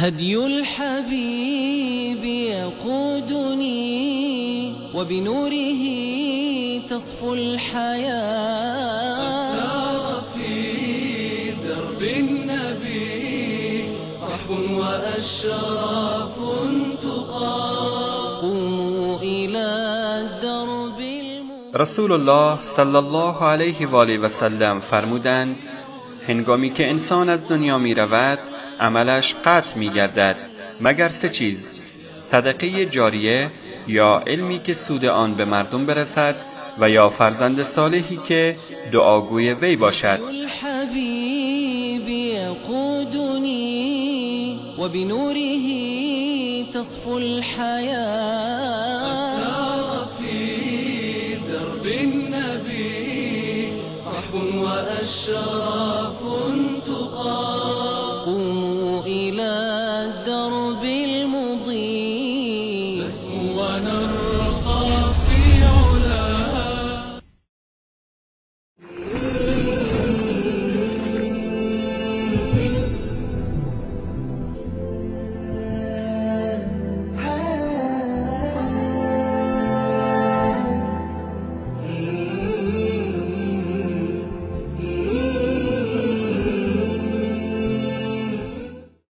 هدي الحبيب يقودني وبنوره تصفو الحياة. قد سار في درب النبي صحب وأشراف تقى. قوموا إلى الدرب المبين. رسول الله صلی الله علیه و آله و سلم فرمودند: هنگامی که انسان از دنیا می رود عملش قطع می گردد مگر سه چیز: صدقه جاریه یا علمی که سود آن به مردم برسد و یا فرزند صالحی که دعاگوی وی باشد. الحبیب یقودنی وبنوره تصفو الحیاة. قد سار في درب النبي صحب وأشراف تقى. قوموا إلى الدرب المضيء نسمو ونرقى.